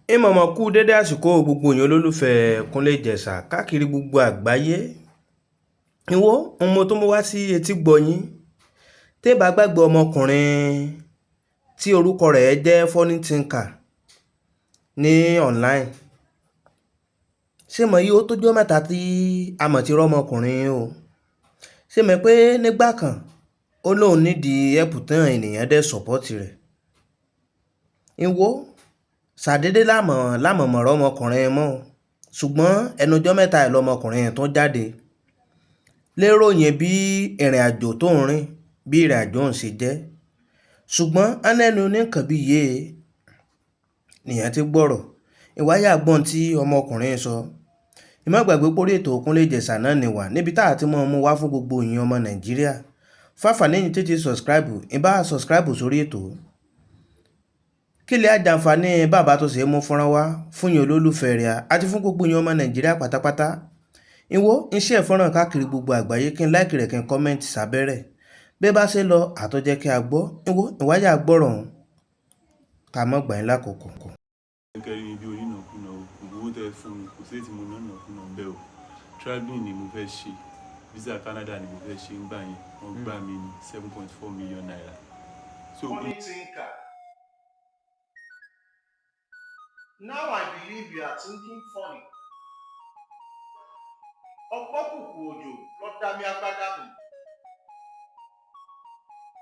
Ìmọ̀ọ́mọ̀ kú dédé àsìkò gbogbo èèyàn olólùfẹ́ Kúnlé Ìjẹ̀ṣà káàkiri gbogbo àgbáyé. Ìwọ ń mo tó mú wá sí etí gbọ̀yìn. Tẹ́ bá gbàgbé ọmọkùnrin tí orúkọ rẹ̀ jẹ́ Funny Thinker ní online. Ṣé mọ̀ yí ó tó jọ́ mẹ́ta tí a mọ̀ tí rọ́mọkùnrin o. Ṣé mọ̀ pé nígbà kan ó lóun nídìí help tán ènìyàn dẹ̀ support rẹ̀. Ìwọ ṣàdédé lámọ̀ lámọ̀mọ̀ rọ́mọkùnrin mọ́ o. Ṣùgbọ́n ẹnu ọjọ́ mẹ́ta yìí lọmọkùnrin tó jáde. Lérò yẹn bí ìrìnàjò tó ń rìn, bí ìrìnàjò ń ṣe jẹ́. Ṣùgbọ́n ánẹ́nu oníǹkan bí iye nìyẹn ti gbọ́rọ̀. Ìwáyà gbọ́n tí ọmọkùnrin sọ. Ẹ má gbàgbé pé orí ètò Kúnlé Ìjẹ̀ṣà náà ni wà níbi tá a ti máa mú wá fún gbogbo èèyàn ọmọ Nàìjíríà. Fáfàní yín tètè subscribe, ẹ bá subscribe sórí ètò. Kí lè àjàǹfààní bàbá tó ṣe é mú fọ́nrán wá fún yín olólùfẹ́ rẹ̀ àti fún gbogbo èèyàn ọmọ Nàìjíríà pátápátá. Ìwọ ń ṣe fọ́nrán káàkiri gbogbo àgbáyé kí n like rẹ̀ kí n comment sábẹ́rẹ̀. Bí ẹ bá ṣe lọ àtọ́jẹ́ kí a gbọ́. Ìwọ ìwáyà gbọ́rọ̀ ọ̀hún ká mọ́ gbà yín lákòókò. Kẹrin ni bí onínàkúnà o, gbogbo owó tẹ́ fún mi kò sí èyí tí mo ná nàkúnà bẹ́ẹ̀ o. Travelling ni mo fẹ́ ṣe, visa Canada ni mo fẹ́ ṣe ń gbà yẹn, wọ́n gbà mí ní ₦7.4 million. So Funny thinker. Now I believe you are thinking funny. Ọ̀pọ̀ kùkù òjò lọ dá mi agbádá nù.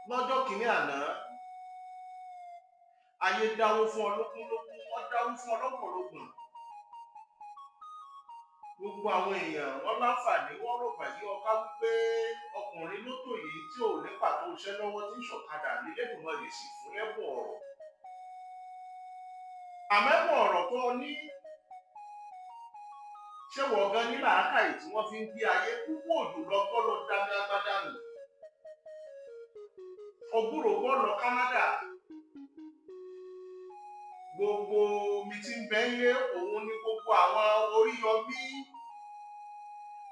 Lọ́jọ́ kìíní àná, ayé dáwó fún ọ lógúnlógún, wọ́n dáwó fún ọ lọ́gbọ̀nlọ́gbọ̀n. Gbogbo àwọn èèyàn wọ́n láǹfààní wọ́n rọ̀gbà yí ọká wípé ọkùnrin ló tò yìí tí ò ní pàtó iṣẹ́ lọ́wọ́ tí ń ṣọ̀kadà nílẹ̀dùnmọ̀lì sì fún lẹ́bùn ọ̀rọ̀. Àmẹ́bùn ọ̀rọ̀ tó o ní, ṣé wọ́n gan ní làákàyè tí wọ́n fi ń gbé ayé púpọ̀ òjò lọ́gbọ́ lọ dání agbádá nù. Ògbúrògbọ́ lọ Canada. Gbogbo omi tí ń bẹ ń lé òun ni gbogbo àwọn Oríyọmí,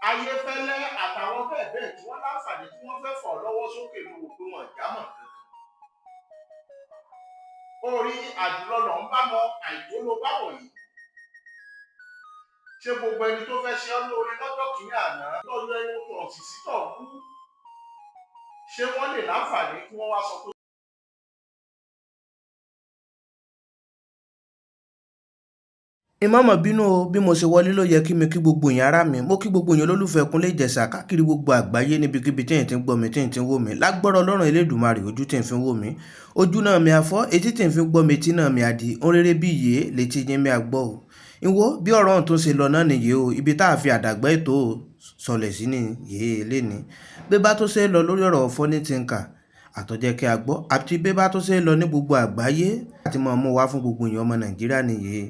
Ayéfẹ́lẹ́ àtàwọn bẹ́ẹ̀ bẹ́ẹ̀ tí wọ́n láǹfààní tí wọ́n fẹ́ fọ̀ lọ́wọ́ sókè ló wò pé wọ́n jámọ̀ kankan. Orí àjùlọ lọ ń bá lọ àìtó ló bá wọ̀ yìí. Ṣé gbogbo ẹni tó fẹ́ ṣe ọ́ lóore lọ́jọ́ kìíní àná lọ́yọ́ ẹni tó ọ̀sì sítọ̀ wú? Ṣé wọ́n lè láǹfààní kí wọ́n wá sọ pé Ìmọ̀ọ́mọ̀ bínú o bí mo ṣe wọlé ló yẹ kí mi kí gbogbo èèyàn ará mi. Mo kí gbogbo èèyàn olólùfẹ́ Kúnlé Ìjẹ̀ṣà káàkiri gbogbo àgbáyé níbikíbi tí ẹ̀yin ti ń gbọ́ mi, tí ẹ̀yin ti ń wò mí. Lágbára Ọlọ́run Elédùmarè ojú tí ẹ̀ fi ń wò mí. Ojú náà mi á fọ́, etí tí ẹ̀ fi ń gbọ́ mi, etí náà mi á di. Ohun rere bí iye létí yín mi á gbọ́ o. Ìwọ bí ọ̀rọ̀ ọ̀hún tó ṣe lọ náà nìyí o. Ibi tá a fi àdàgbà ètò sọlẹ̀ sí ni yéé léni. Bí bá tó ṣe lọ lórí ọ̀rọ̀ Funny Thinker àtọ̀jẹ́ kí a gbọ́ àti bí bá tó ṣe lọ ní gbogbo àgbáyé àti mọ̀ mú wá fún gbogbo èèyàn ọmọ Nàìjíríà nìyí.